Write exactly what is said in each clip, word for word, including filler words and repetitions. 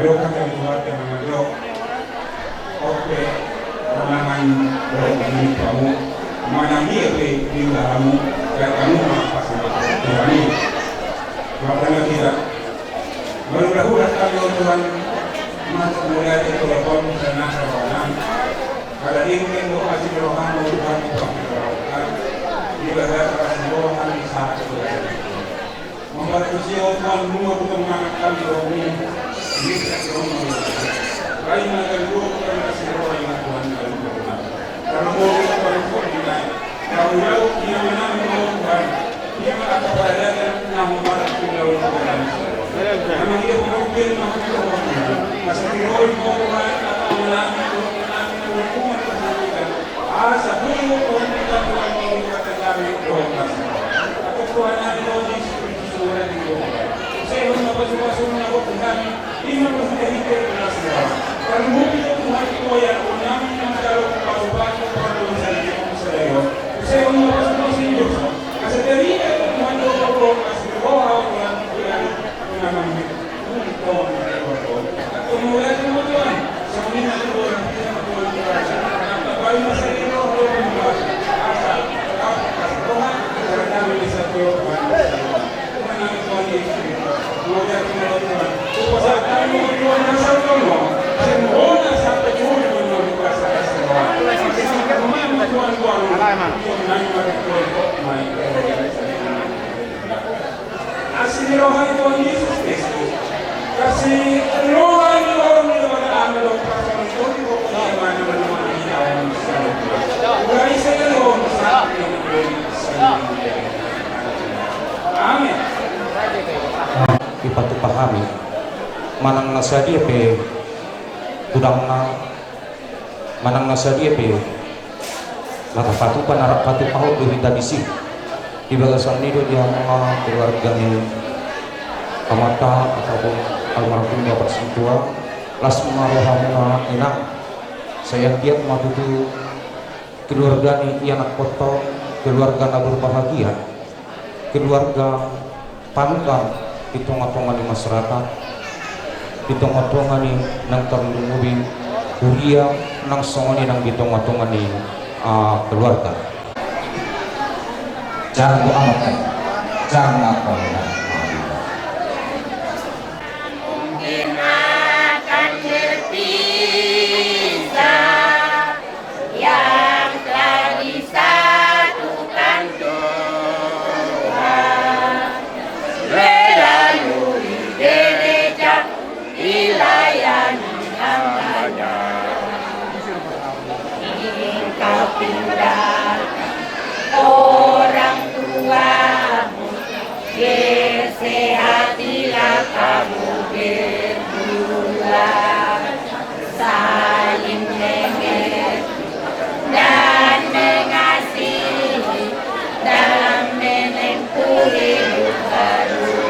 Dohot hata ni Tuhanta na mandok: Ope manangan dohot mangihuthon hamu, manang ia pe di ulaonmu, gabe hamu ma pasu-pasu ni Tuhan i. Martangiang hita. Marhula-hula hami, o Tuhan, ma mauliate tu Ho, tu Ho na saroha nami. Ala ni i muse do asi ni rohaM, o Tuhan, di bagasan asi ni roha hami sahat tu Ho. Mambahen tusi, o Tuhan, nunga tung mangan hami di rohaM. Baen ma gabe roha hami asi ni roha, inna Tuhan, gabe roha. Karena Ho, o Tuhan, Ho di nai. Kau tahu ia manang, o Tuhan. Ia ma angka paradaton na humarangkup lawan Tuhan. Memang ia pengorban na humarangkup. Asa tiroi Ho, Tuhan, angka amanami, dohot inanami, dohot umat parsahitan. Asa boi Ho, Tuhan, hita, Tuhan, mangoloi hata nami dohot basa. Anggo Tuhan nami, Tuhan Jesus Kristus, Tuhan nami, Tuhan. Sai Ho ma pasu-pasu na boi hami. Ima ma hita-hita na sahat. Tarlumobi do Tuhan, Tuhan, ia Ho nami na manjalo pasu-pasu pardosa ni sadari on. Sai Ho ma pasu-pasu ni dosa. Asa tarida do Tuhan dohot roha, asa roha Tuhan, Tuhan, Tuhan, Tuhan, Tuhan. Antong mauliate ma Tuhan. Songon i ma Tuhan, Tuhan, Tuhan, Tuhan. Baen ma sai roha, roha, roha. Asa, asa roha, asa kami bisa Tuhan. Asi ni roha ni Tuhan Jesus Kristus, asi ni roha ni Tuhan, Amen. Dipatupa hami, manang na sadia pe tudangna, manang na sadia pe na tapatupa, na rap patupahon do hita disi. Di bagasan i do di hamu keluarga ni amanta ataupun almarhum Bapak Sintua, las ma rohamuna, Inang. Sai anggiat ma tutu keluarga ni ianakhonta, keluarga na berbahagia, keluarga panutan di tonga-tonga ni masyarakat, di tonga-tonga ni nang tarlumobi huria, nang songon i nang di tonga-tonga ni, ah, keluarga. Jangan doa makan, jangan apa-apa. Mungkin akan berpisah. Yang telah disatukan Tuhan melalui gereja dilayani hamba-Nya. Engkau tinggalkan orang tuamu, bersehatilah kamu berdua, saling mengerti dan mengasihi dalam menempuh hidup baru.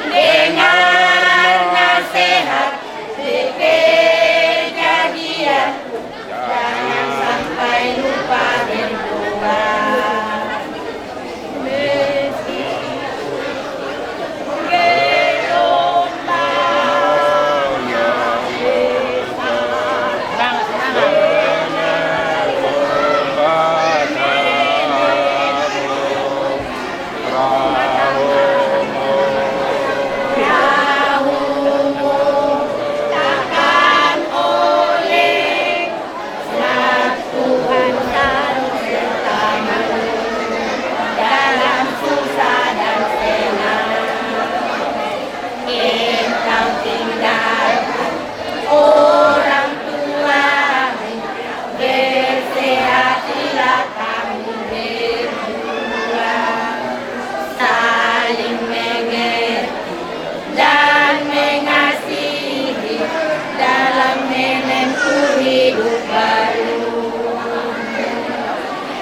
Dengar nasihat di kejadian, jangan sampai lupa berdoa. Sebab Tuhan selalu sertamu dalam susah dan senang. Engkau tinggalkan orang tuamu, bersehatilah kamu berdua, saling mengerti dan mengasihi dalam menempuh hidup baru.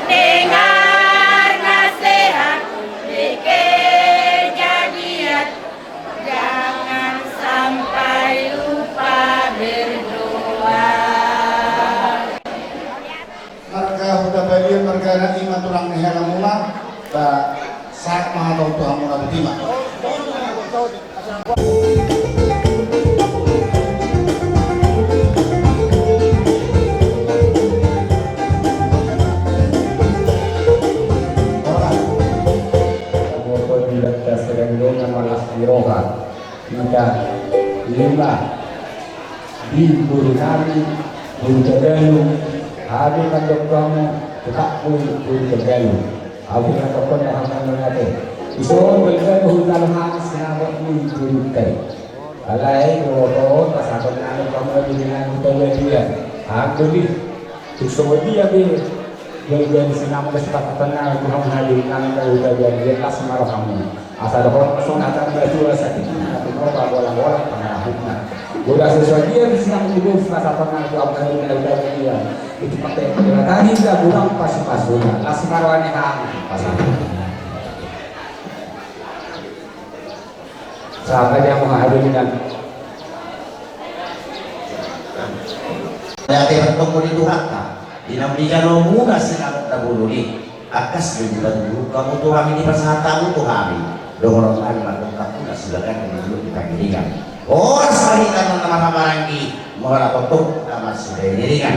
Dengar nasihat di kejadian, jangan sampai lupa berdoa. Marga Hutabalia, marga na i ma tulang ni hela muna, ba, sahat ma hata on tu hamuna, botima. Dona malas ni roha. Hita lima di boru nami, boru Tagalu, hami mandok hamu, tetap boru Tagalu. Hami mandok hamu, hami mandok hamu. Iso, beli-beli, hutan, hami, sinabak, boru Tagalu. Alai, boru, pasahaton nami, hamu, beli, nami, Tagalu, dia. Hami, beli. Tung songon dia be, gabe ni sinamot na sipakatan na, Tuhan hadirin nami na uda gabe las ma rohamu. Asa dohot songon hata na tua sakit na, tumompa bola-bola pangarahutna. Uda sesuai dia di sinamot di bos, las apa na, Tuhan hadirin na uda gabe. Itu pakai kira tadi, uda kurang pas-pas, uda las ma roha ni hami, pas-pas. Sahat ma di hamu hahadolinan. Ate bertemu di Tuhanta, di na dijalo muna sinamot na bolon i, angkas do dipatuduhon hamu tu hami, dipasahat hamu tu hami dohonon nami mandok hamu na sibagan di dulu di pangiringan. Horas ma hita na marhahamaranggi, molo tongtong na marsipangiringan.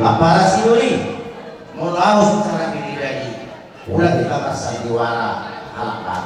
Ampara sidoli, molo ahu secara pribadi, Ula hita marsandiwara halak Batak.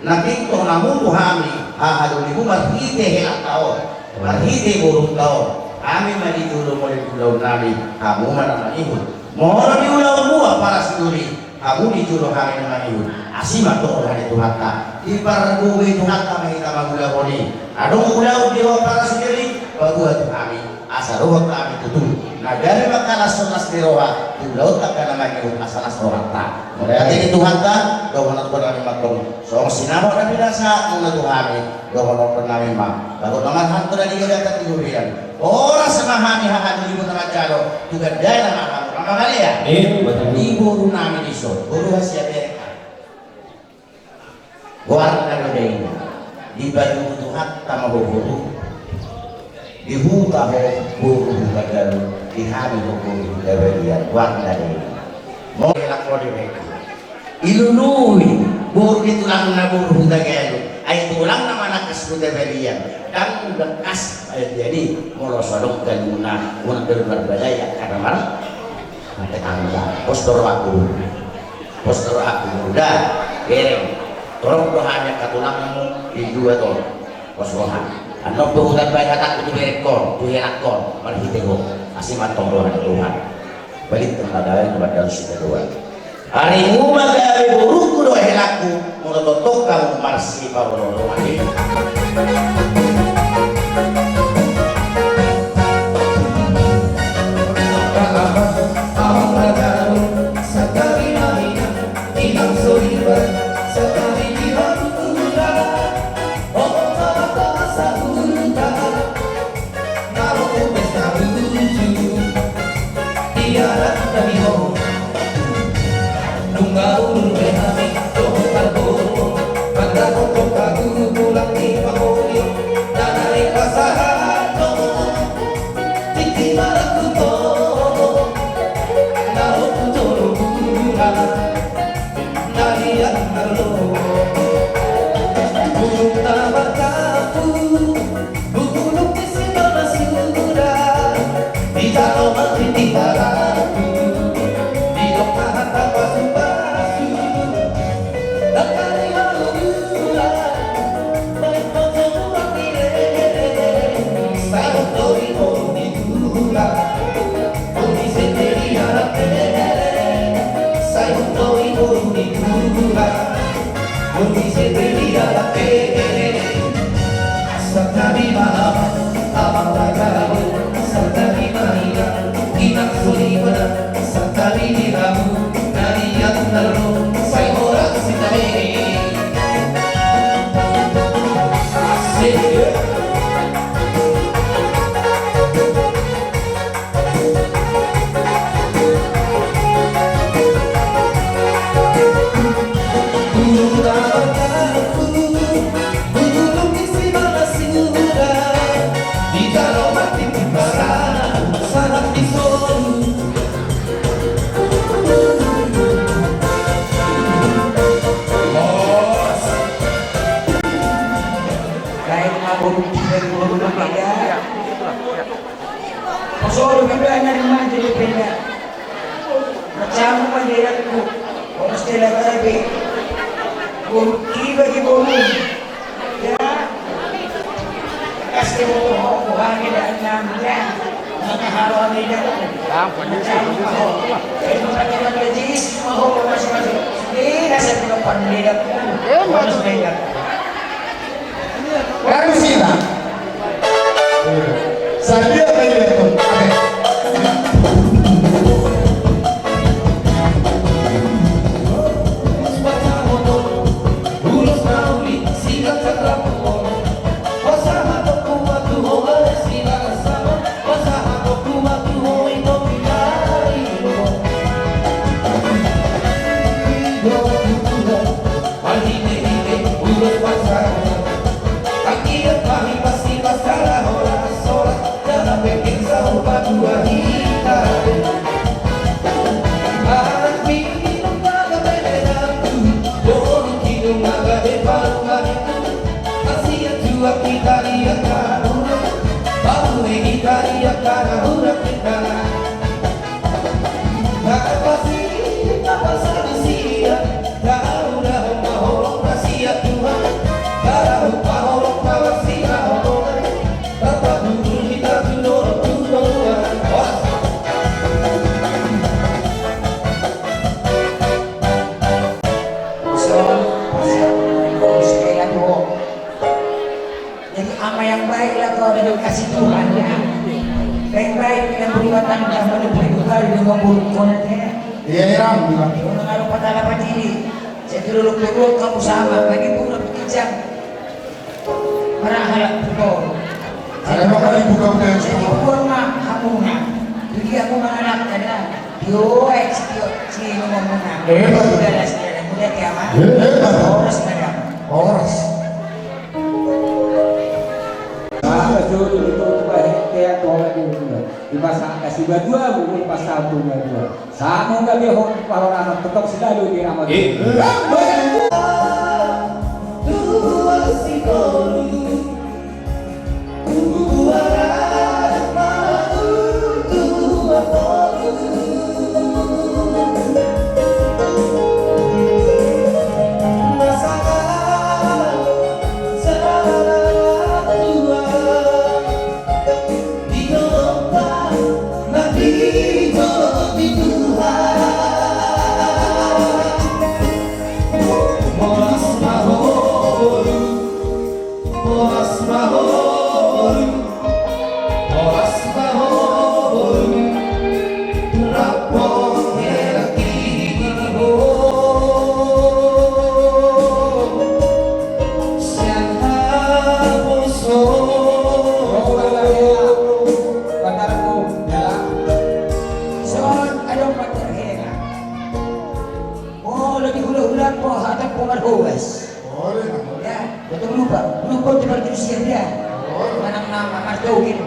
Na pintor hamu tu hami, hahadolimu marhite helanta on, marhite borunta on. Hami ma di jolo molo di ulaon nami, hamu ma na mangihut. Molo di ulaonmu ampara sidoli, hamu di jolo hami na mangihut. Asi ma tong roha ni Tuhanta. Dipargogoi Tuhanta ma hita mangulahon i. Adong ulaon di ho ampara sidoli, paboa tu hami. Asa dohot hami tutu na gabe mangkalashon las ni roha di ulaonta angka na mangihut, asa las rohanta. Mauliate di Tuhanta, dohonon nami ma tong songon sinamot na pinasahatmuna tu hami, dohonon nami ma, bagot na marhalto na di gabe angka di hurian. Horas ma hami hahadolimu na manjalo, tu gandana ma hamu na mangalean. Di boru nami dison, boru hasian. Goarna do dainang, dipatudu Tuhanta ma ho boru. Di huta ho boru Hutagalu, di hami ho boru Hutabalian, goarna dainang. Molo lako di mereka, ilului boru ni tulangna boru Hutagalu, ai tulangna manangkas Hutabalian. Ndang bekas, ai jadi molo so adong galuna, unang do marbadai angka na mar Tetangga, pos do rohaku. Pos do rohaku. Uda, bereng. Torop do hami angka tulangmu di dua tong. Pos roha. Annon pe hutambai hatangku tu berengkon, tu helangkon, marhite ho. Asi ma tong roha ni Tuhan. Balik tong na gabe tu badan sita dua. Arimu ma gabe borungku dohot helangku, molo tongtong hamu marsipaolooloan. Pasolo pe bana di manja di pena. Macam mana ya aku? Orang stela karabe. Boru Iba di bolu. Ya. Kasih bolu ho, wah, tidak enam, ya. Maka haram tidak. Ampun, Yesus, Yesus. Jadi, bukan tidak ada jis, mau masuk-masuk. Ini rasa tidak pandai, tidak. Eh, harus masuk. Tidak. Baru sih, Bang. Sadia kali ya, Bang? Oke. Jadi ama yang baiklah kau, dikasih Tuhan, ya. Baik-baik kita berumah tangga, menempuh hidup baru dengan burung konet, ya. Iya, iya, Ram. Orang ada patah apa diri. Saya dulu keluar kamu sama, lagi pun udah kejam. Marahal, bukan. Ada apa kali buka udah? Jadi, bukan mah, kamu mah. Jadi, aku mah anak, ada. Yo, eh, si Tio, si Nono mah. Hebat. Udah lah, sudah lah. Udah, ya, Mak. Hebat. Horas, madam. Horas. Ah, betul, betul, betul, Pak. Kayak tolak ini, Pak. Di masa kasih badua, bukan pasal tu badua. Samo gabe ho pahoranon, tetap selalu di rahmat. Eh. Olo, di hula-hula po, hata po marhobas. Olo, olo. Ya, betul lupa. Lupa di parjusian dia. Olo. Manang nama martogin.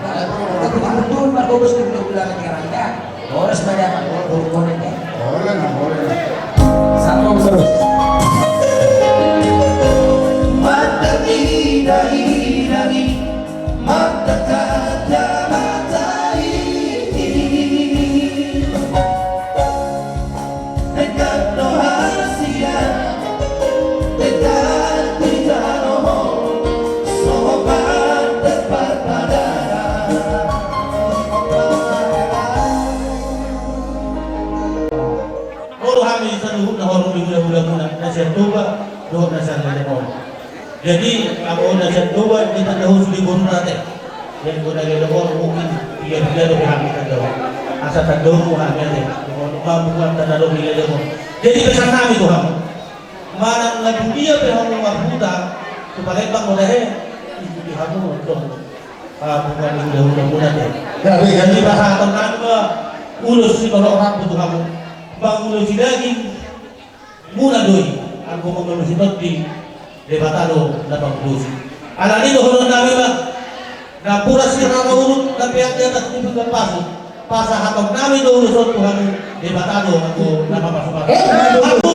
Betul, betul marhobas di hula-hula na dia. Horas madam, olo, olo, olo. Olo, olo. Sambung terus. Mata tidak, tidak. Molo hami saluhutna horong di hula-hula muna, na sian Toba dohot na sian Leleng on. Jadi, anggo na sian Toba, ditanda ho sude boruna ate. Jadi, anggo na Leleng on, mungkin piga-piga dope hami tanda ho. Asa tanda ho hami ate. Anggo na mambuat tanda ho di Leleng on. Jadi, pesan nami tu hamu. Manang na tu dia pe hamu marhuta, tu Palembang do tahe, ikuti hamu tong, ah, punguan ni hula-hula muna ate. Jadi, pasahaton nami ma ulos sitorop rambu tu hamu. Mangulosi daging muna do i, anggo mangulosi tondi, Debata do na pangulosi. Alani i dohonon nami ma, napuran sirara urut, na peak di atas ni pinggan pasu. Pasahaton nami do ulos on tu hamu, Debata do anggo na pasu-pasu.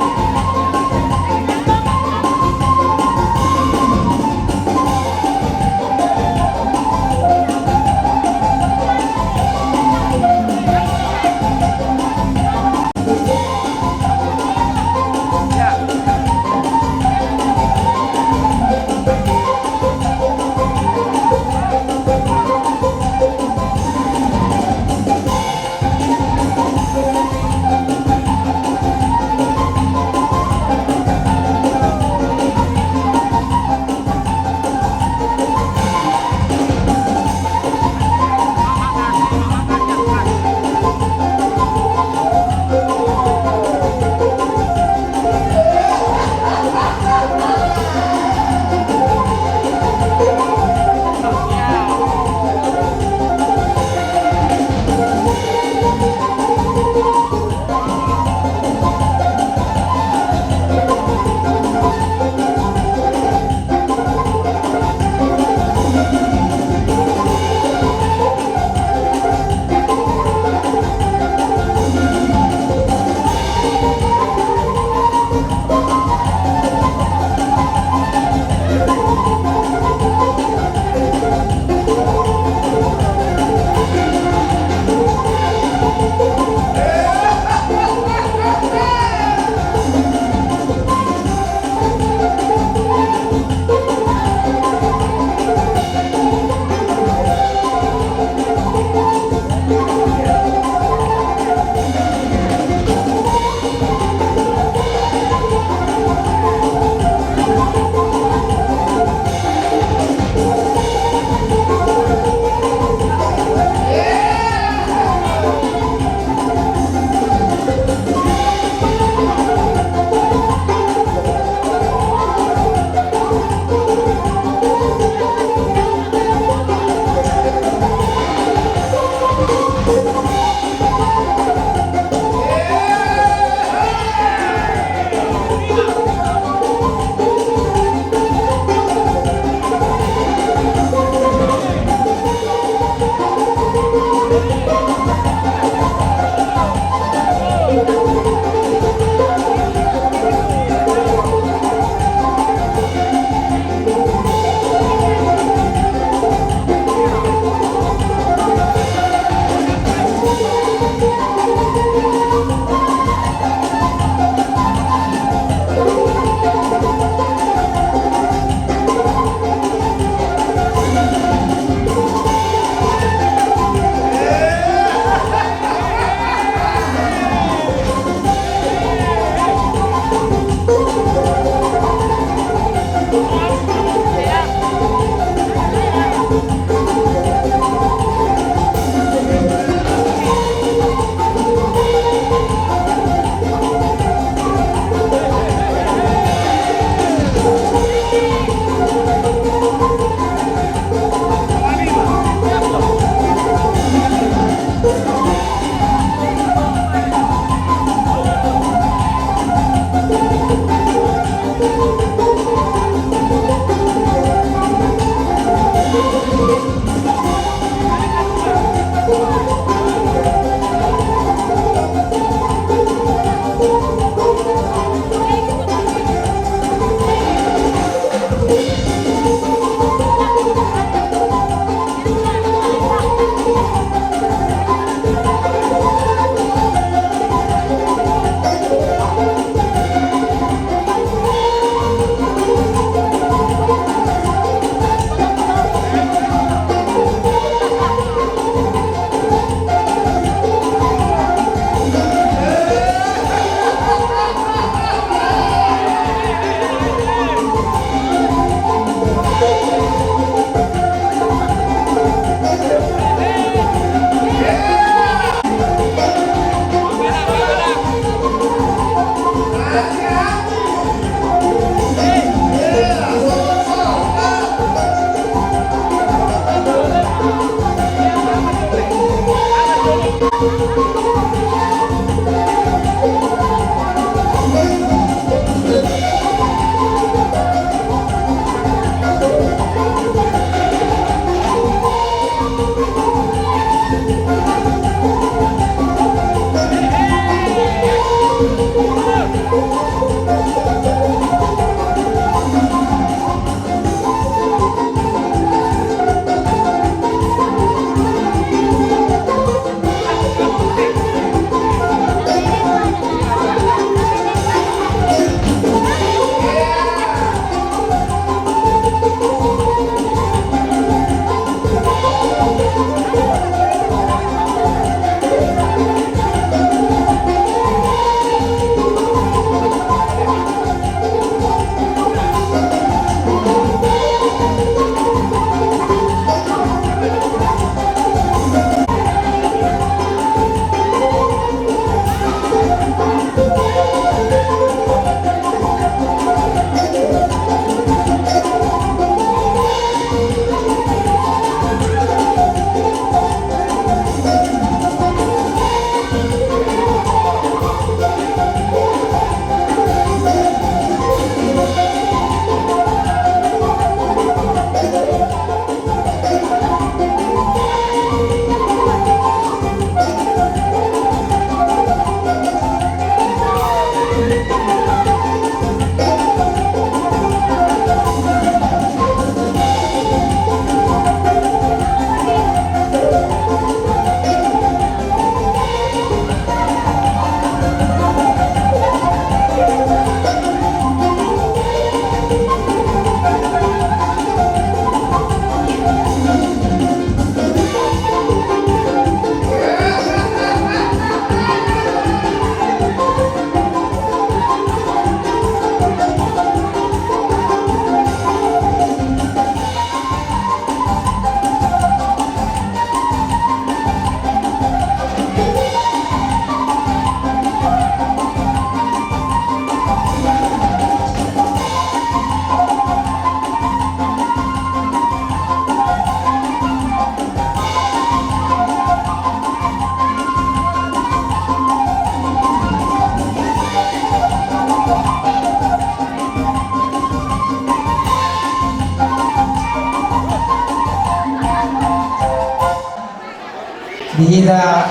Di hita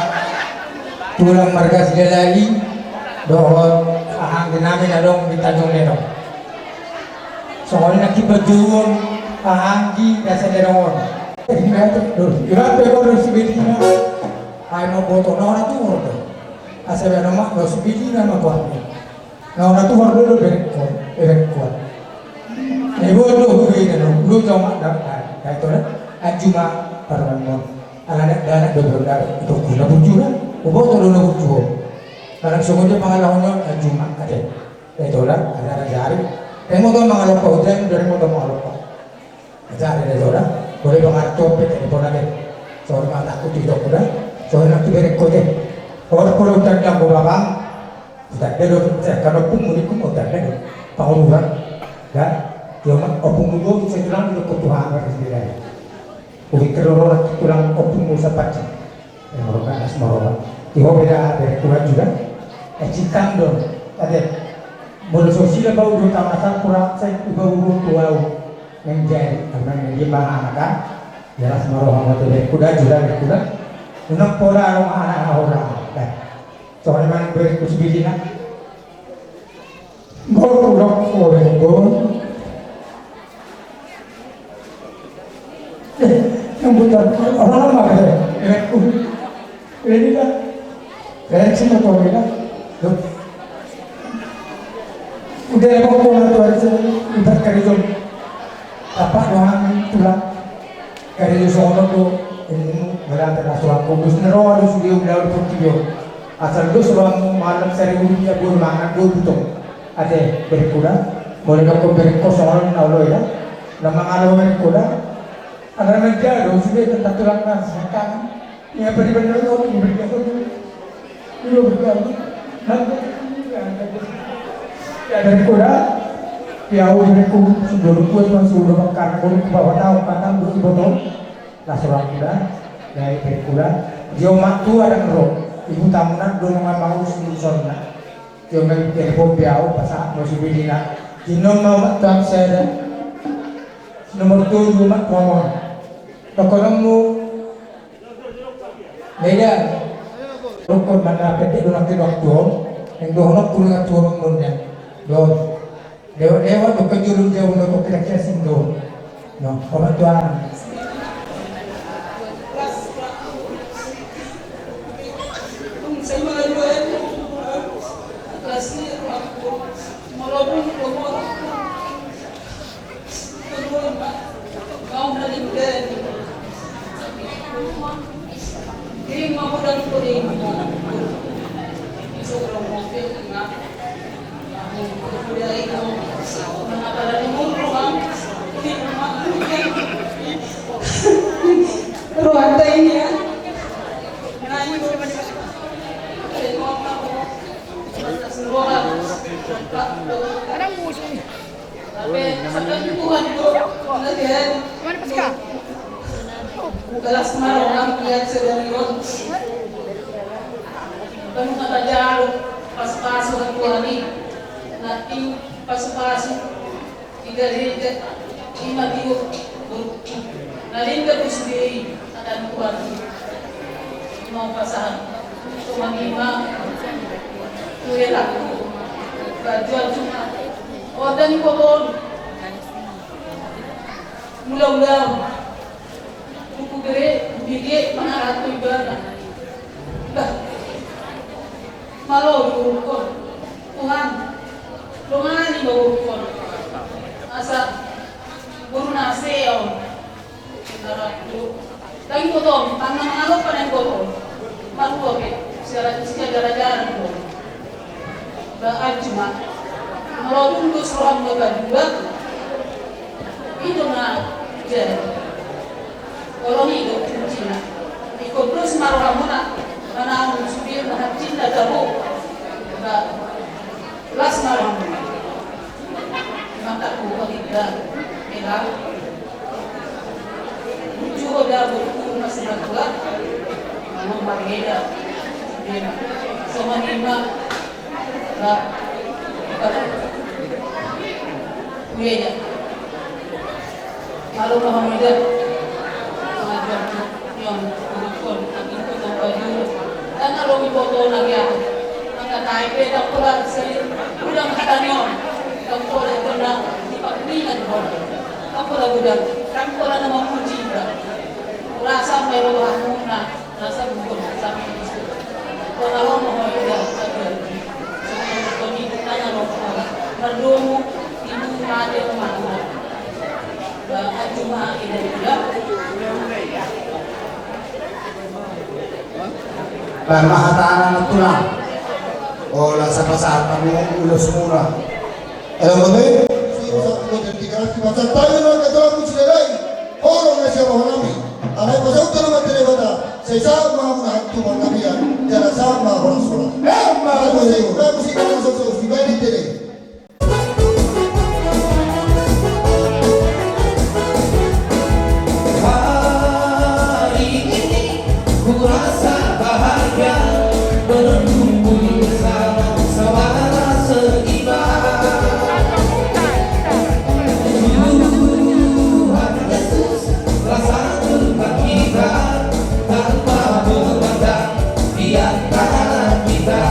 tulang marga Silalahi dohot hahaanggi nami na adong di Tanjung Lenong. Songon i nangkin panjouon hahaanggi na sian Lenong on. Iba pe, iba pe do si Bedina. Ai mamboto na hona tuhor do. Asa baen ma do si Bedina ma buatna. Na hona tuhor do, do berengkon, berengkon. Na iboto do hubege na do, do joma da, da, da ito da. Anju ma parumaenmon. Ala ni dakdanak do berengkon, ito ku na burju na. Huboto do na burju on. Manang songon dia pangalaho ni on, anju ma ate. Da ito da, ala ni jari. Reng ma do mangalompa, hujaha do reng ma do mangalompa. Ajari da jo da. Boi pangartope telepon ate. Songon i ma takut i tokku da. Songon i ma tu berengku ate. Hot polo utandang do bapam. Utanda do, eh, kan ompungmu, ningku ma utanda do. Pangururan. Da. Tio ma ompungmu do, sai tulang do, ko Tuhan ma di sini da. Ubi keroro tulang ompungmu sapat. Las ma roha. Di ho pe da berengku da jo da. Eh, cintang do. Ate. Molo so sila bau do tau na sangkura sai uba ubo tu au. Menjadi apa yang dia bang anak kan. Las ma roha ma tu berengku da jo da berengku da. Unang pola roha anak roha. Soalnya mana berengku sebilina. Bor ulok, bor ulok. Eh, yang buta, orang lama ya. Eh, ini kan. Eh, sini motor ini kan. Loh. Udah, mau pulang tuh aja, udah kerja. Apa doang tulang. Karejo songon on do, ini, berarti na surat kudus, na roa do sude ulaon portibi on. Asal dos roamu mangan sari ulu dia, boi mangan, boi butong. Ate, berengku da, molo dokkon berengku songon on na olo ya. Na mangan berengku da, ala na jalo sude, tentang tulang na, sekarang. Ia, beri benar lo, beri benar lo. Ia, beri benar lo. Nanti, ya, berengku da. Ia, berengku, sudah kuat, mas, sudah makan, kalau ke bawah tahu, kata, buat botol. Las roha da, dai berengku da. Dia mak tua dan ro. Ibu tamunan, dong, mak, mau, susun, na. Dia main telepon, biau, pasak, mau, sudah, dina. Jinon, mau, mak, tuang, saya, nomor tujuh, mak, tuang, mau. Tokonommu. Beda. Rukun mana pendek doang ke waktu. Yang dohonok kurang aturan ngundang. Don. Lewat-lewat bukan julung jauh lo kok kira-kira singgung. No, obat tuan. Ruanta ini ya. Ada musuh. Tapi, Tuhan, Tuhan, Tuhan. Las ma roham, lihat sedari on. Penuh kata jalu, pas-pas orang tua ni. Nanti pas-pas. Tiga liga, lima tiur. Nah, liga bus di akan Tuhan. Mau pasangan. Cuma lima. Tuh ya laku. Baju cuma. Oh, dan kobon. Mula-mula. Buku gede, gede, mana ratu ibadah. Bah. Malo, Tuhan. Tuhan. Dongani, Tuhan. Asa. Guru nasi, om. Lagi potong, tangan mana lo panen potong. Malu, oke. Siaran isinya gara-gara, Tuhan. Ba, ai cuma. Molo dung dos roham na badua. I do na jadi. Tolong i do kuncina. Ingkon dos ma rohamuna. Manaon sude na hansit na tabo. Ba, las ma rohamuna. Mata ku pagitar. Ela. Lucu ho da boru ku masih batua. Mano marbeda. Songon i ma. Lah. Uya ya. Halo, Muhammad. Pengajuan nyon, rukun, rukun, rukun. Tangan lo mi foto lagi ya. Angkat naik, eh, tak pula seri. Udah angkat nyon. Tak pula pernah dipakai kan, tak pula udah. Tak pula nama muji, Pak. Rasa melo hamuna. Rasa bukon sampe. Kota Lomo ho ida, ida. Koni tanya Lomo. Mardomu ibu mate rumah. Ba, cuma ida ida. Ba, mahatana na tulang. Ola sapa-sapa mu ulos mura. Elo, Bote? Dikaraki pasantabi ma angka tulang musik na lain. Holong na siapa honami. Alai pasaut tolu ma tele bata. Sai sahat ma hamu na hantuman na biar. Jala sahat ma horas-horas. Emma. Musik, musik na langsung so, si Badi tele. Hari ini ku rasa bahagia berkumpul bersama saudara seiman. Tuhan Yesus rasa Tuhan kita tanpa memandang di antara kita.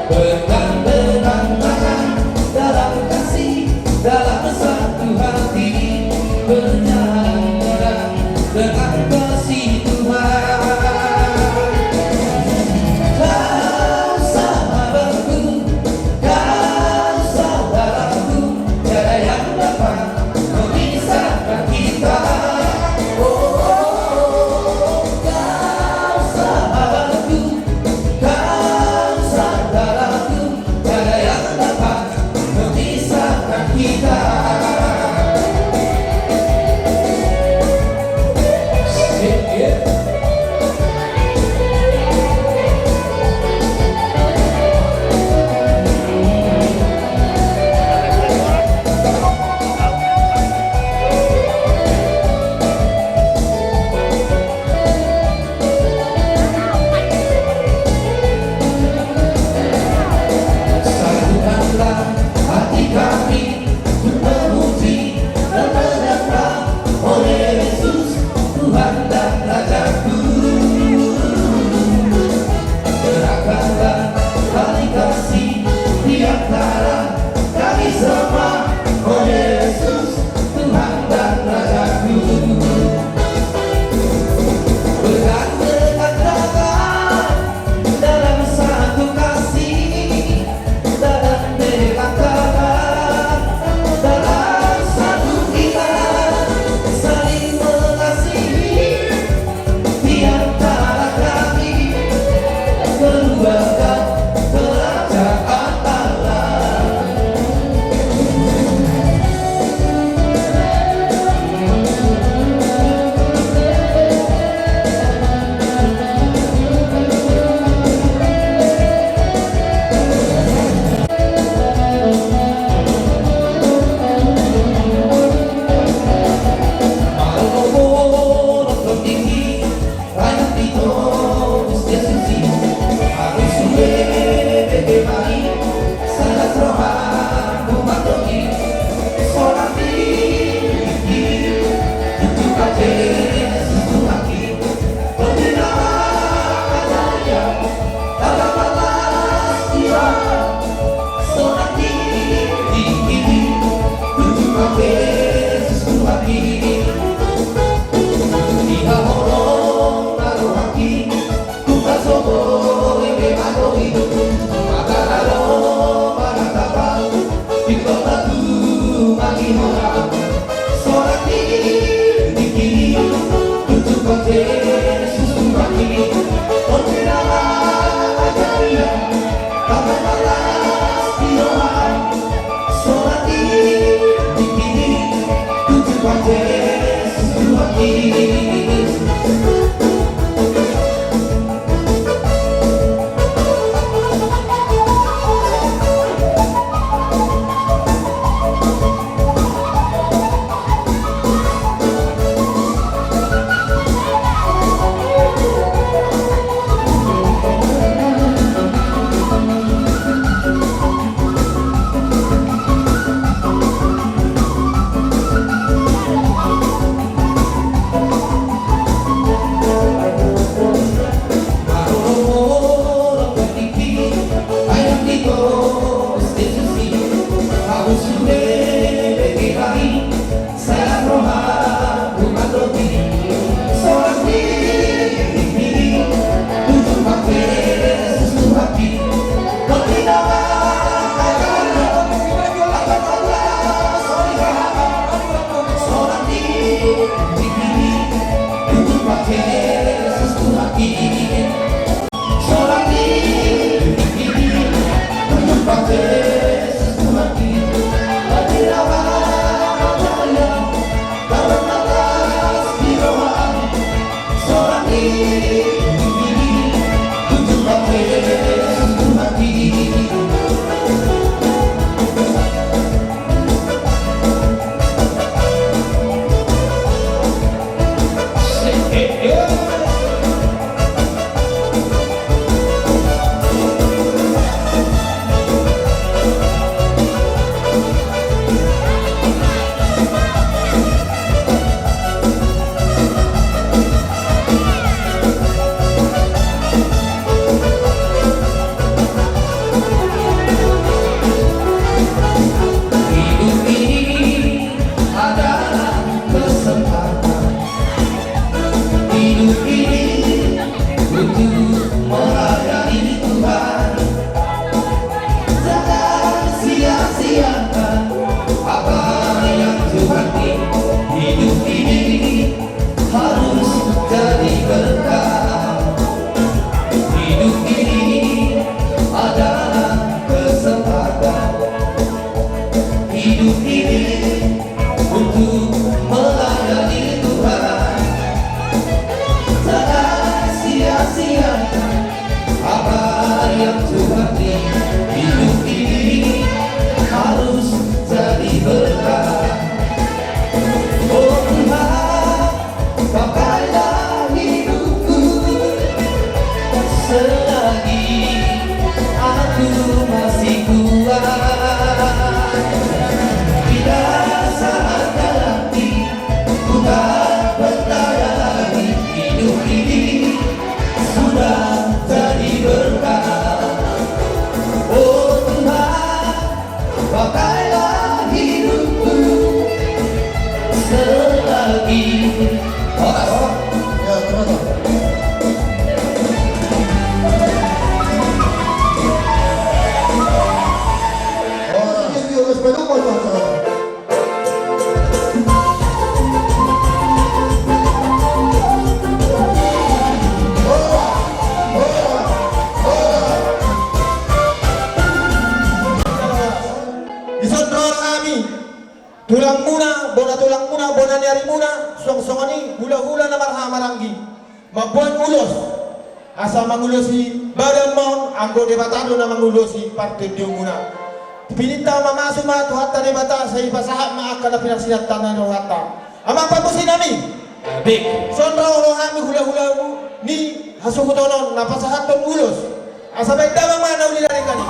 Bergandengan tangan dalam kasih, dalam satu hati, berjalan dengan kasih Tuhan. Kau sahabatku, kau saudaraku, tiada yang dapat memisahkan kita. Oh, kau sahabatku, kau saudaraku, tiada yang dapat memisahkan kita. Satukanlah hati kami untuk memuji dan menyembah oleh Yesus, Tuhan dan Rajaku. Gerakkanlah tali kasih di antara kami semua, oleh Yesus, Tuhan dan Rajaku. Bergandengan tangan dalam satu kasih, dalam dekat tangan, dalam satu iman, saling mengasihi di antara kami, keluarga kerajaan Allah. Horas. Ya, terus. Horas. Dison ro hami, tulangmuna, bona tulangmuna, bona ni arimuna, suang songon i hulahula na marhahamaranggi, mamboan ulos asa mangulosi badan ma on, anggo Debata do na mangulosi partondionmuna. Pinta mamasu ma Tuhanta Debata, sai pasahat ma angka na pinarsinantangna ni rohanta. Amang pambosi nami. Baik. Songon ro hami hulahula ni hasuhuton on na pasahathon ulos. Asa baen damang ma na uli na denggan i.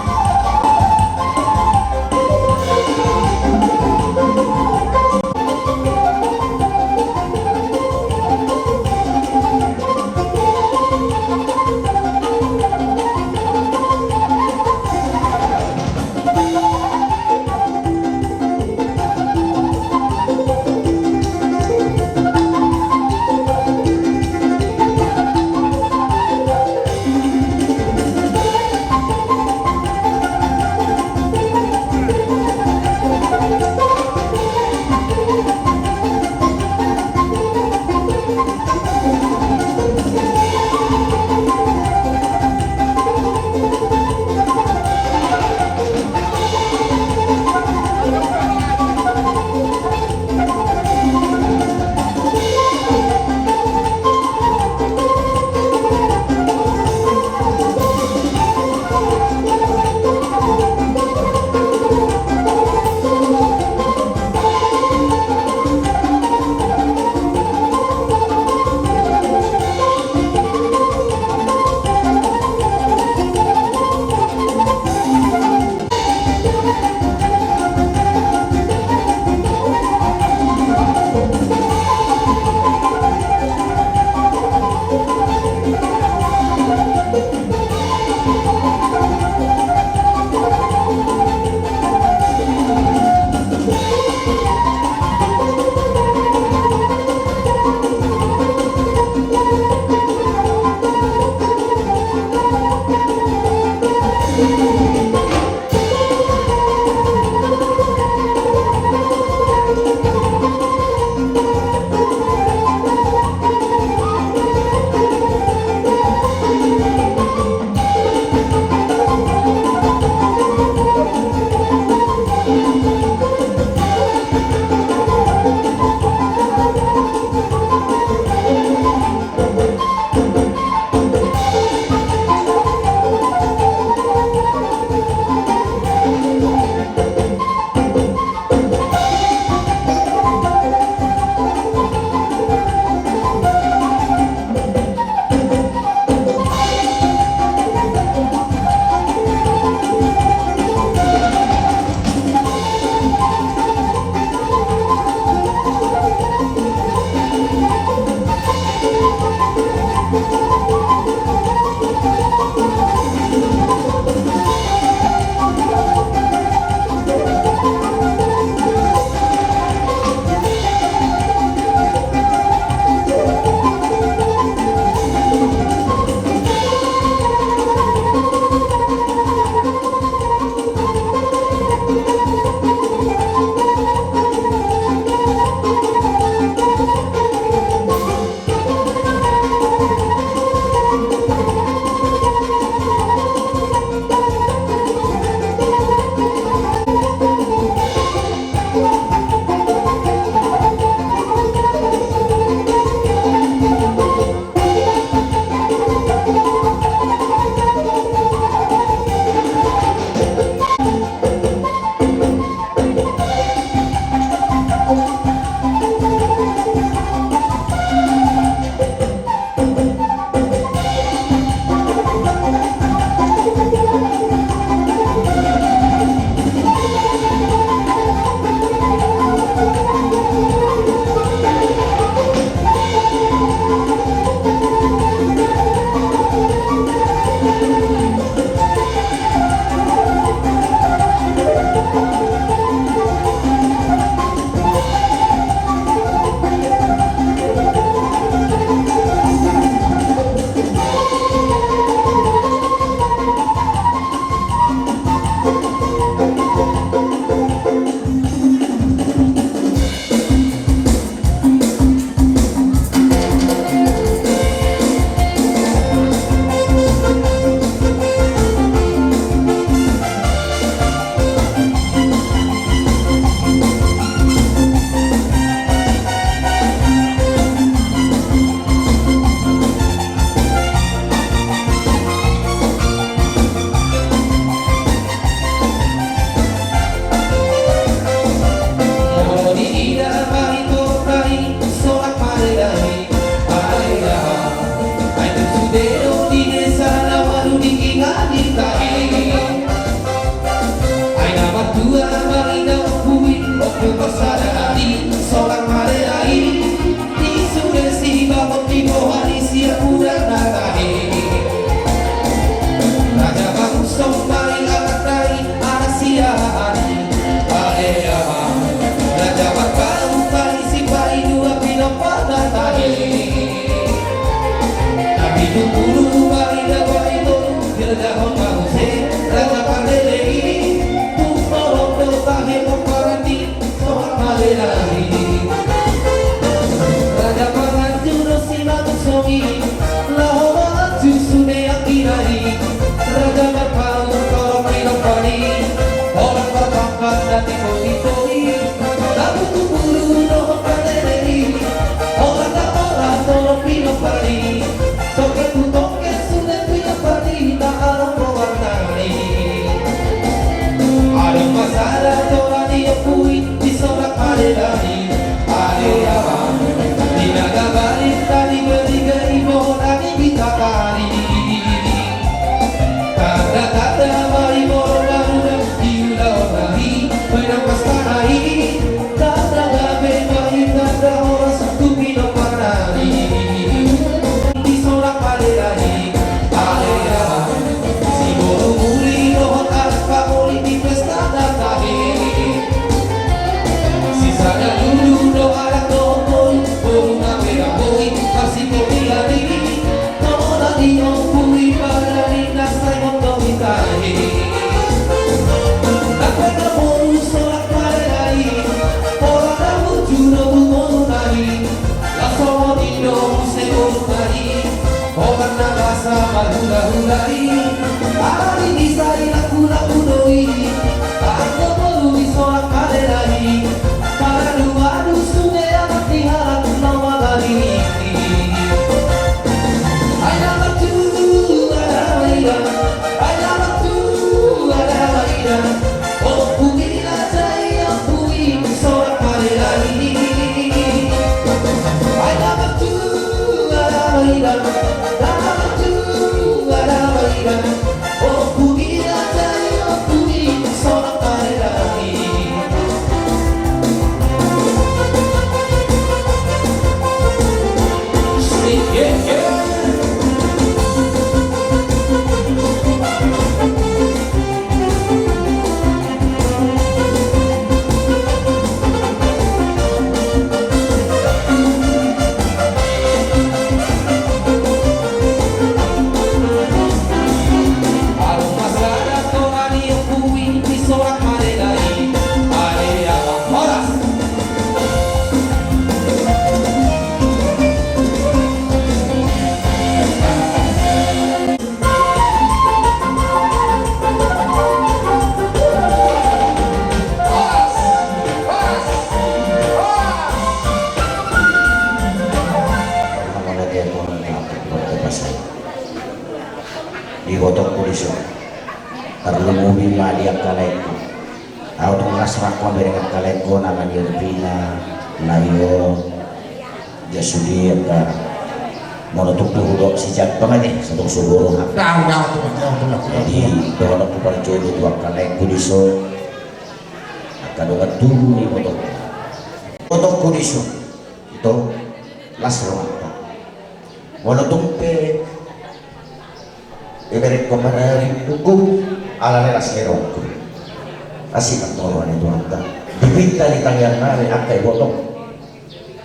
Pada ari solang marelahi, di sude si babot di boha ni siapuran na tahe. Raja Bagus sombari anak nai anak siahaan. Pada ari Raja Marpaung bari si pai dua pinomparna tahe. Tapi tu pulu bari dua itu dirajahon ma muse Raja Pardede i. Tu torop do tahe pomparan ni Sohot ma de lahi. Raja Panganju do si Bagus songon i, laho manganju sude anggi nai. Raja Marpaung torop pinompar i, holan marpangkat na tipotipot i. Tapi tu pulu dohot pardede i, holan na horas torop pinompar i. Tongke tu tongke sude pinompar i na adong roha nai. Adong ma sada tora ni ompu i di solang marelahi. Ade ama, di naga bali tadi beriga i boha ni bita kari. Tanda tanda bari boha na uda di ulaon nai, menang pasta nai. Tanda gabe bari tanda horas tu pinompar nai. Di solang marelahi, ade ama, si boru muri dohot anak pamuli di pesta na tahe. Sisada dulu do anak dohot boru, boru na merah boi, masih kopi hari. Tona ni ompu i pada ni na sai mondok i tahe. Nang pe na boru solang marelahi, holan na burju do tu boru nai. Laos songon i do muse boru nai, holan na basa marhulahula i. Alani i sai lakulakula do i. Anggo boru di solang marelahi, maradu-adu sude anak ni halak na mangalili. Ai na martua da ma ida, ai na martua da ma ida. Ompu i raja i, ompu i di solang marelahi. Ai na martua da ma ida, na martua da ma ida. Ompu i raja i, ompu i di solang marelahi. Di ibotongku dison, tarlumobi ma di angka laengku. Ahu tong las rangkon bereng angka laengku, nama ni Elvina, Nayo, Dia sude angka, molo tung pe hudok si Jampang ate, satong sogoro ha. Daong, daong, tung, daong, tung, daong. Jadi dohononku parjolo tu angka laengku dison, angka dongan tubu ni ibotongku. Ibotongku dison, ito, las rohanta. Molo tung pe diberengkon ma na rinduku, ala ni las herongku. Asi ma toro ni Tuhanta. Dipinta di tangiang nami angka ibotong.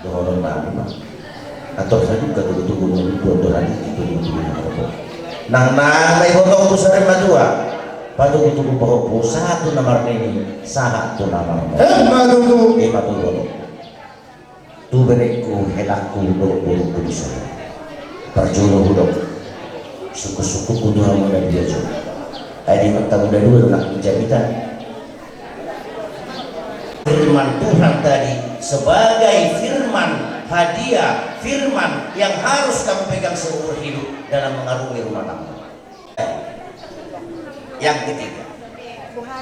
Dohonon nami ma. Ator sajuka tugu-tugu nami tuan Tuhan i tugu-tugu nami. Nang nang na ibotongku sari matua. Patugu-tugu pahompu sahat tu na marnini, sahat tu na marnono. Emma tutu. Emma tutu. Tu berengku, helangku, dohot borungku dison. Parjolo hudok. Sungkun-sungkunku tu hamu na dua jo. Ai di mata muna dua do na jamita. Firman Tuhan tadi sebagai firman hadiah, firman yang harus kamu pegang seumur hidup dalam mengarungi rumah tangga. Yang ketiga,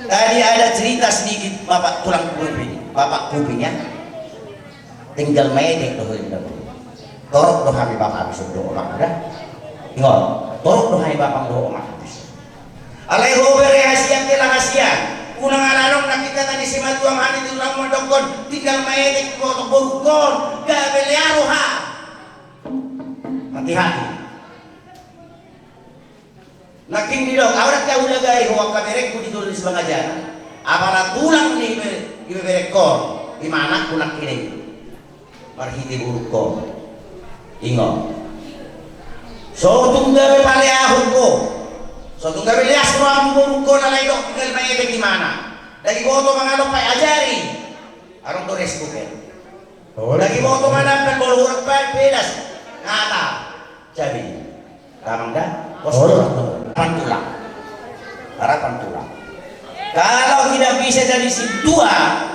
tadi ada cerita sedikit Bapak Tulang Kuping, Bapak Kuping ya. Tinggal maedek do ho inda. Torop do hami Bapak habis do omak da. Ingot, torop do hami Bapak do omak habis. Alai ho bere hasian ke la hasian. Unang ala adong nangkin hata ni simatua hami di tulang mandokkon tinggal maetek boru, borungkon gabe lea roha. Hati-hati. Nangkin didok, au nangkin au ulaga i ho angka berengku di jolo ni simangajar. Apala tulang ni be-, ibeberengkon, imanakku nangkin i. Marhite borungkon. Ingot. So tung gabe paleahon ho. So tung gabe leas roham tu borungkon alai didok tinggal maetek imana. Dang diboto mangalop pe ajari. Adong do resku pe. Dang diboto manampe molo hurang pe pedas. Ngata. Jadi. Tamang da, pos. Harapan tulang. Harapan tulang. Kalau tidak bisa jadi sintua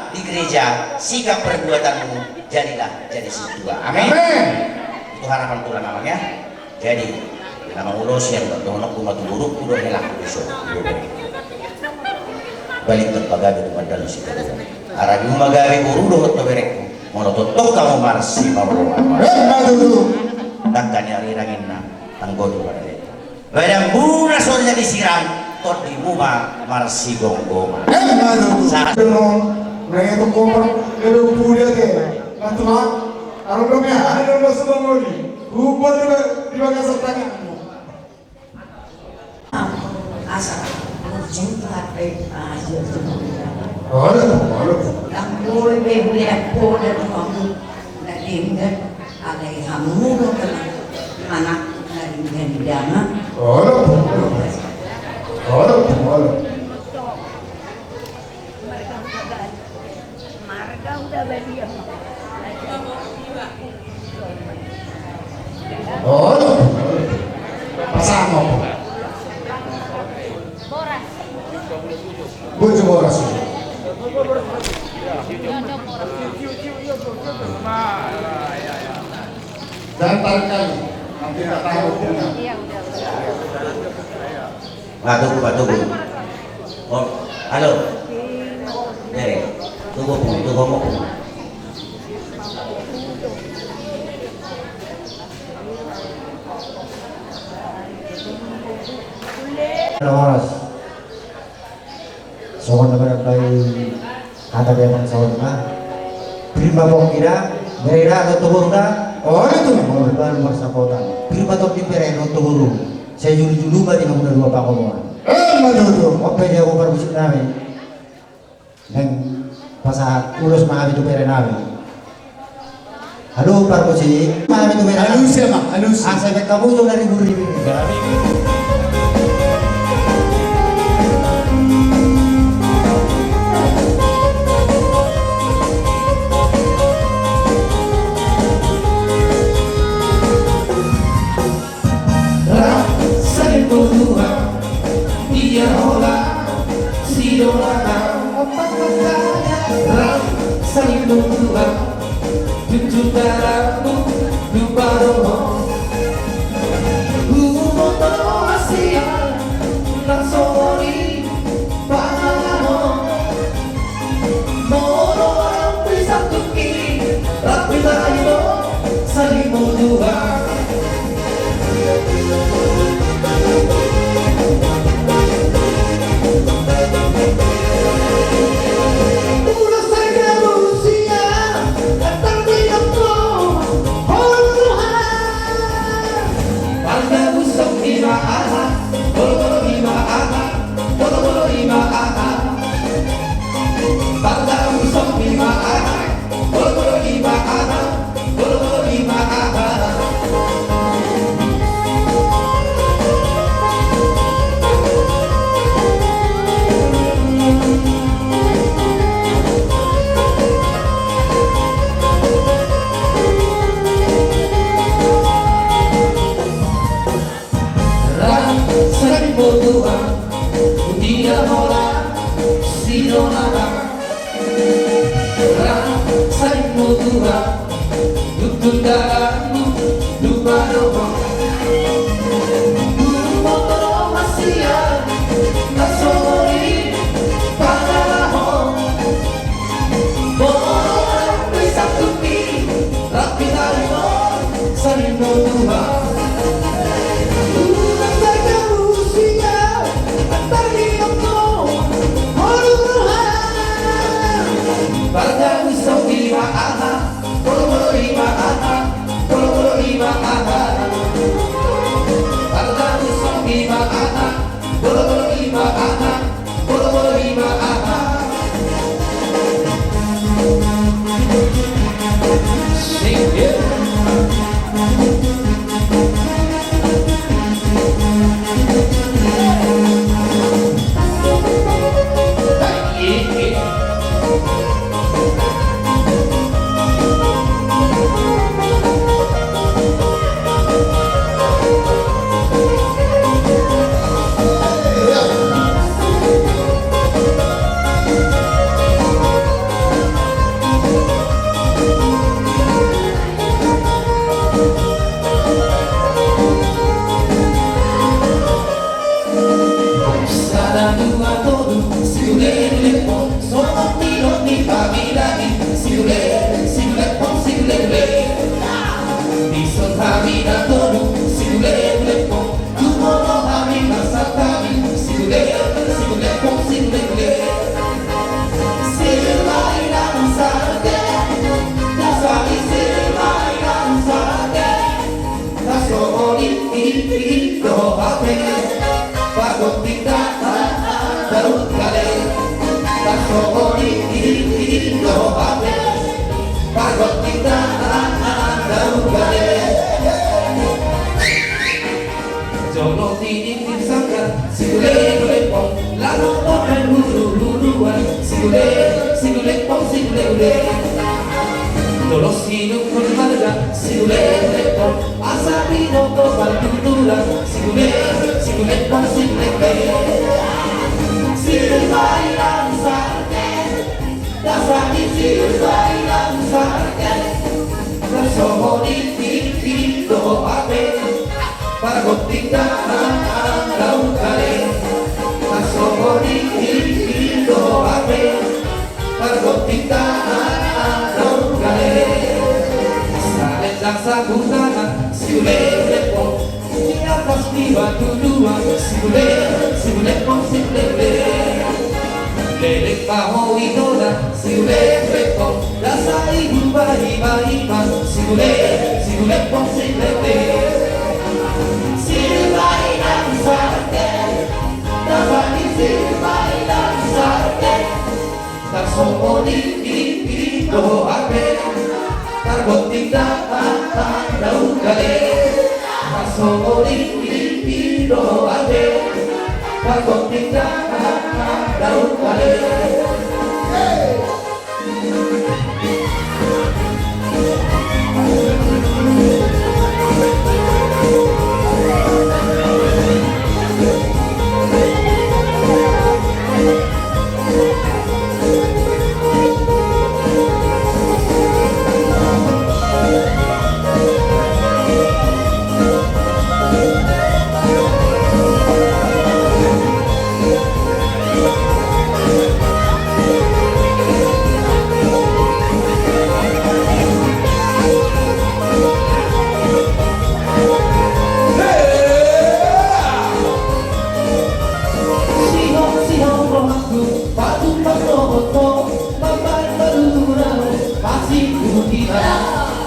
di gereja, sikap perbuatanmu jadilah jadi sintua. Amin. Amin. Itu harapan tulang, Amang, ya. Jadi, na mangulosi, yang dohononku ma tu borungku do hela kuso. Balik tu pagabe tu mandalo si. Harani ma gabe boru dohot tu berengku. Molo tongtong hamu marsipaoloan. Emma tutu. Dangka ni ari ranginna, tanggoni pada deta. Badanmuna so jadi sirang, tondimu ma marsigomgoman. Emma tutu. Sahat. Deno, na itu kompak, deno pulia ke. Nah, Tuhan, kalau belum ya, ada belum semua ini. Ubah di ba-, di bagasan tanganmu. Asa, ujung hati, ah, iya, iya. Olo, olo. Yang boleh be, boleh apa, dan kamu, dan denggan, alai hamu do kena, anak, dan denggan dama. Olo, olo. Olo, olo. Marga Huda Badia. Oh, pasang apa? Bojo boras. Jangan tarik kali. Nanti tak tahu punya. Iya, udah, udah. Nah, tunggu, Pak, tunggu. Oh, halo. Bere. Tunggu, Pung, tunggu, Pung. Halo, Mas. Songon na manambai hata be, Amang, songon na. Pir ma pongki da, bere da, dohot tu boru da. Oh, itu. Molo balu marsapotan. Pir ma tondi bere dohot tu boru. Sai julu-julu ma di hamuna dua pangoloan. Emma tutu. On pe di hamu parmusik nami. Naeng pasahat ulos ma hami tu bere nami. Halo, parmusik. Hami tu bere nami. Alusi, Amang, alusi. Asa baen hamu jolo na ribur-ribur. Rap, saling berjuang, ia hola, si doa, opat masanya. Rap, saling berjuang, tujuh darahmu, lupa roho. Humoto hasia, langsung oli, pangalaho. Molo adong pisang tuki, rapi tahi do, saling berjuang. Ulos saja Rusia, datang di dokter, hol Tuhan. Panda busok lima aha, gol-gol lima aha. Gol-gol lima aha. Panda busok lima aha. Gol-gol lima aha. Gol-gol lima aha. Rap, saling berjuang, ia hola, si doa. Rap, saling berjuang, tujuh darahmu, lupa roho. Humoto hasia, langsung oli, pangalaho. Molo adong pisang tuki, rapi tahi do, saling berjuang. Ulos saja Rusia, datang di dokter, hol Tuhan. Indo hape, pargonting dahahang daun gale. Tarsongon i, indo hape, pargonting dahahang daun gale. Jolo tiniptip sanggar, si ule ule pong, laho mambahen huru-huruan, si ule, si ule pong, si ule ule. Jolo sinungkun marga, si ule ule pong, asa binoto partuturan, si ule, si ule pong, si ule ule. Sibahinan sarte, dasani sibahinan sarte. Tarsongon i, indo hape, pargonting dahahang daun gale. Tarsongon i, indo hape, pargonting dahahang daun gale. Salendang sahutangan, si ule ule pong, di atas ni batu dua, si ule, si ule pong, si ule ule. Leleng ma ho i dohot, si ule ule pong, dasa ibu bahi bahi ma, si ule, si ule pong, si ule ule. Sibahinan sarte, dasani sibahinan sarte. Tarsongon i, indo hape, pargonting dahahang daun gale. Tarsongon i, indo hape, pargonting dahahang daun gale. Sihonsihon rohangku, patupa dohot ho, mambahen paluhur ahu, masihut hita.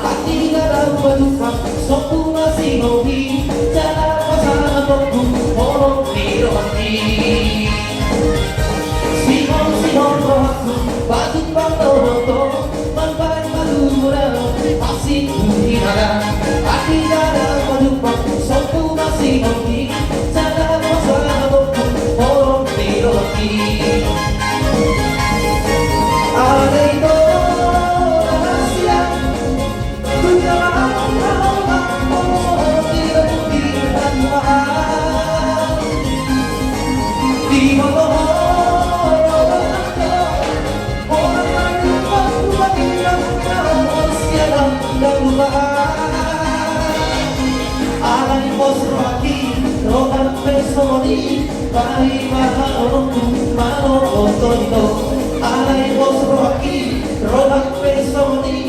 Atik ahu pajumpang, sombu ma sihon i, jala pasahatonku, holong ni rohangki. Sihonsihon rohangku, patupa dohot ho, mambahen paluhur ahu, masihut hita. Atik ahu pajumpang, sombu ma sihon i, jala pasahatonku, holong ni rohangki. Alai do, rahasia. Alai pos rohangki, rohangku pe songon i, paima haholongku, manopot ho ito. Alai pos rohangki, rohangku pe songon i,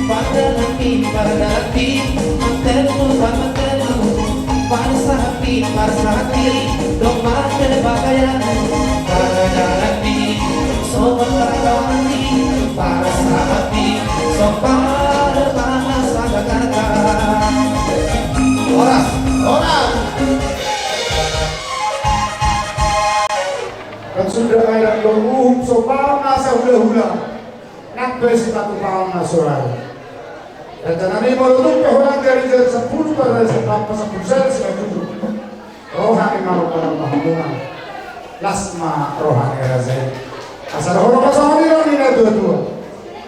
Pardalanpi, pardalanpi, mantelu, mantelu. Parsahatpi, parsahatpi, domma te bagayang. Pardalanpi, sobat pardalanpi, parsahatpi, sobat parsahat. Horas, horas. Kan sudah kayak dong, uh, sobat masa hula-hula. Nang pe sipatupaon na so ra i. Raja nami, molo tung pe holan gari jam sampulu, pada jam sampulu sada, sada tujuh. Roha ni maromba-romba hamuna. Las ma roha ni raja i. Asa dohonon ma songon i do ni natua-tua.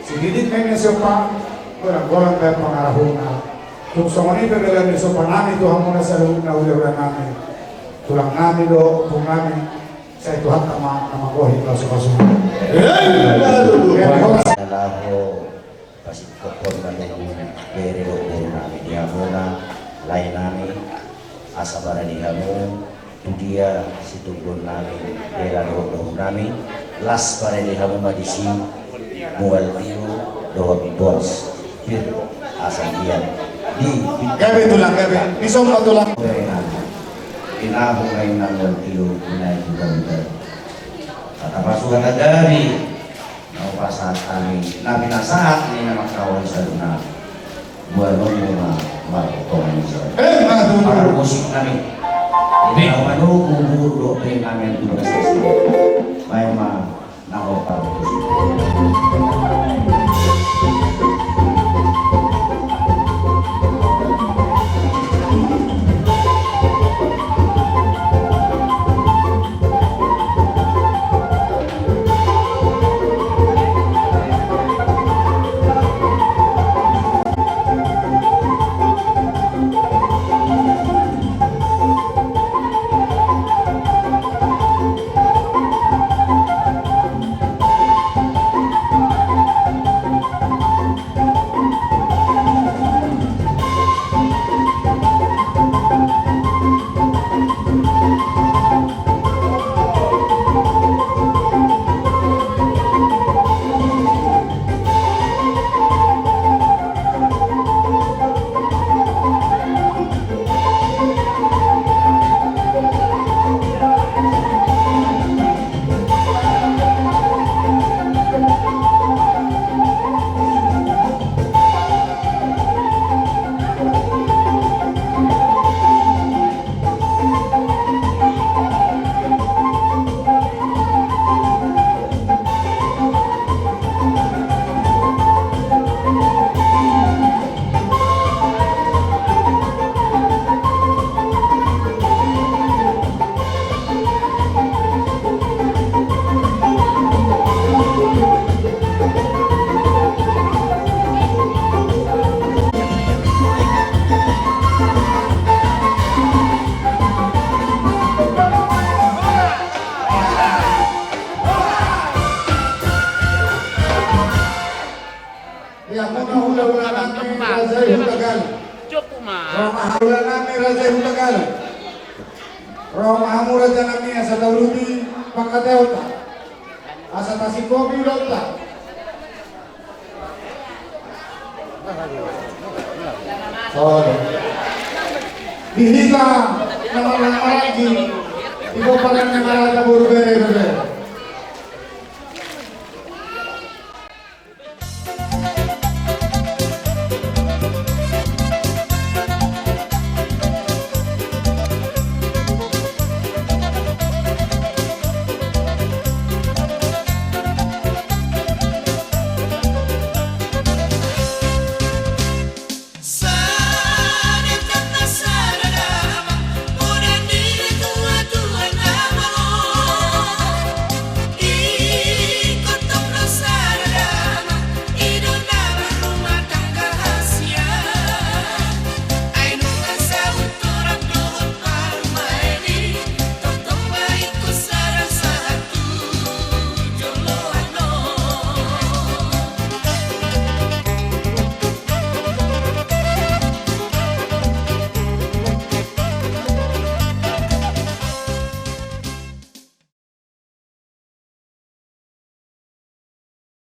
Sididit ma i na siompa, golang-golang baen pangarahutna. Tung songon i pe bela ni siompa nami tu hamuna saluhutna, hula-hula nami. Tulang nami do, ompung nami. Sai Tuhanta ma na manggohi pasu-pasu. Laho pasingkophon ma tulang, bere dohot boru nami di hamuna, lae nami, asa barani hamu tu dia situnggon nami, bere dohot boru nami, las barani hamu ma disi, mual tiur dohot bos, pir asa gian. Di, di gabe tulang, gabe. Di somba tulang. Bere nami. Di na hona inang mual tiur, di na i tu gabe. Hata pasupasu, hata gari. Na hupasahat hami, na pinasahat ni na mangkaol saluhutna. Boanonmu ma martonga ni son. Eh, ma tutu. Parmusik nami. Di na manunggu buru dope nami tu bagas. Baen ma na ho parmusik. Ia, muna hula-hula nami raja i Hutagalung. Ro ma hamu hula nami raja i Hutagalung. Ro ma hamu raja nami asa tauluti pangkataionta. Asa tasingkopi ulaonta. Di hita na marhaha maranggi, di pomparan ni amang raja boru bere bere.